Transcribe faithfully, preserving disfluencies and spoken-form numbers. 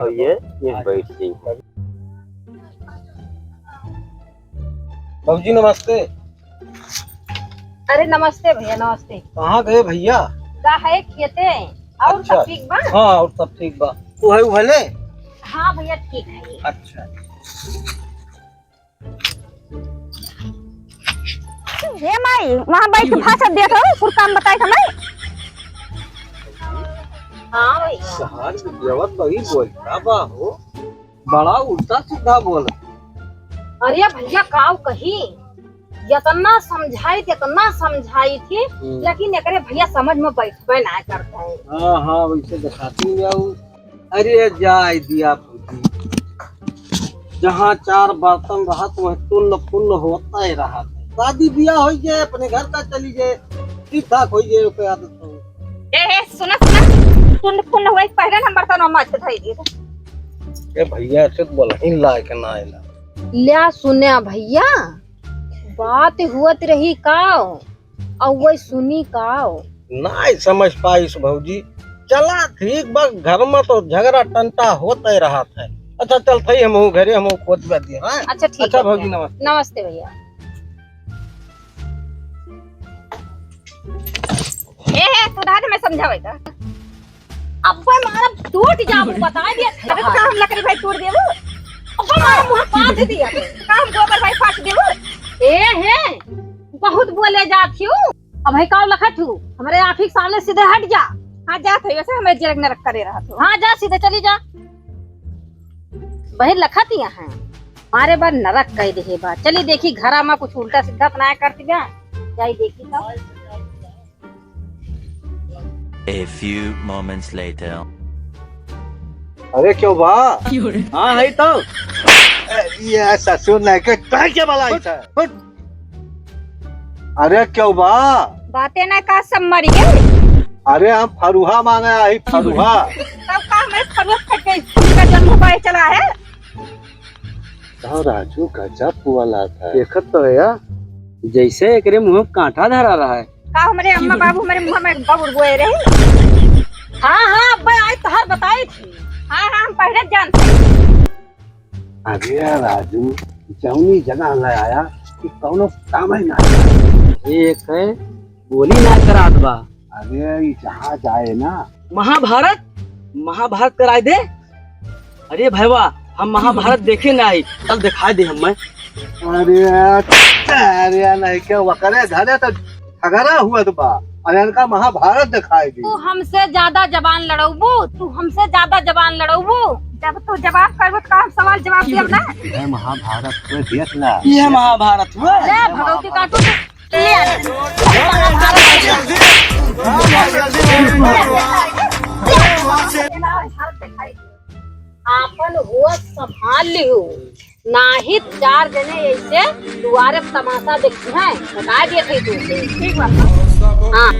और ये, ये बैठ जाइए। भौजी नमस्ते। अरे नमस्ते भैया, नमस्ते। कहाँ गए भैया? का है खेते, और अच्छा। सब ठीक बा? हाँ, और सब ठीक बा। तू है उहले? हाँ भैया, ठीक है। अच्छा। हे माई, वहाँ बैठ के भाषण देत हो, कुल काम बताए समय। हाँ भैया। शहर के देवत बही बोलता बा हो। बड़ा उल्टा सीधा बोल। अरे भैया, काव कही, इतना समझाई थी, इतना समझाई थी, हम्म। लेकिन एकरे भैया समझ में बैठबे ना करता है। हाँ, हाँ, वैसे दिखाती हूँ जाऊ। अरे जाए दिया भौजी, जहाँ चार बर्तन रहत वह टुन्न फुन्न होता ही रहत है। शादी ब्याह हो जाए, अपने घर का चली जाए, ठीक ठाक हो जाए, ओके आदत हो। ए, ए, सुना, सुना, टुन्न फुन्न हुआ, पहले नंबर तो नौ मार के धई दिए। ए भैया, ऐसे तो बोला ही लायक ना आइला। ल्या सुन्या भैया, बात हुअत रही काव, और वही सुनी काव। नाहीं समझ पाइस भौजी। चला ठीक बा, घर में तो झगड़ा टंटा होते रहत है। अच्छा चल थई, हमहू घरे, हमहू खोद बा दिए, हाँ? अच्छा ठीक अच्छा है भौजी, भैया। नमस्ते। नमस्ते भैया। ए, हे, तू रहा, मैं समझावे का। अब्बे मारा टूट जाबू, बता दिया। अरे तो का हम लकड़ी भाई तोड़ देबू? अब्बे मारा मुँह पाथ दिया। का हम गोबर भाई पाथ देबू? ए हे, बहुत बोले जात हूँ। अब है का लखत हूँ? हमरे आँखी के सामने सीधे हट जा। हाँ, जात है, वैसे हमें जेल नरक करे रहत हो। हाँ, जा सीधे चली जा। बहिन लखत यहाँ है। मारे बार नरक कह दे बा। चली देखी घरा में कुछ उल्टा सीधा तो ना करती बा। जाई देखी तो। A few moments later. अरे क्यों बा? क्यों रे? हाँ, है तो। ए, ये ससुर नहीं के, कह के बलाई था? अरे क्यों बा? बातें ना का सब मर गए। अरे हम फरुहा मांगे आई, फरुहा। तब का हमें फरुहा फट गई, फुल का जन्म हुआ चला है। का राजू गजब हुआ लाता है। देखत तो है यार, जैसे एकरे मुँह में कांटा धरा रहा है। का हमरे अम्मा बाबू हमरे मुँह में बबुर बोए रहे? हाँ, हाँ, अब्बे आई तोहर बताई थी। हाँ, हाँ, हम पहले जानते। अरे राजू, जौनी जगह ले आया कि कौनो काम है ना। एक है, बोली ना करात बा। अरे, ई जहाँ जाए ना। महाभारत, महाभारत कराए दे। अरे भैया, हम महाभारत देखे ना आई, चल दिखाई दे हमें। अरे, अरे, नहीं के वकरे घरे तो झगड़ा हुआ तो बा, और इनका महाभारत दिखाई दे। तू हमसे ज्यादा जबान लड़ौबू, तू हमसे ज्यादा जबान लड़ौबू। जब तू जवाब करबो तो हम सवाल जवाब देब ना। ये महाभारत में देख ला। ये महाभारत हुआ। ले भगवती काटू। आपन होश संभाल लिहू, नाहीं त चार जने ऐसे दुआरे पे तमाशा देखती हैं, बता दिए थे तू। ठीक बात। हाँ।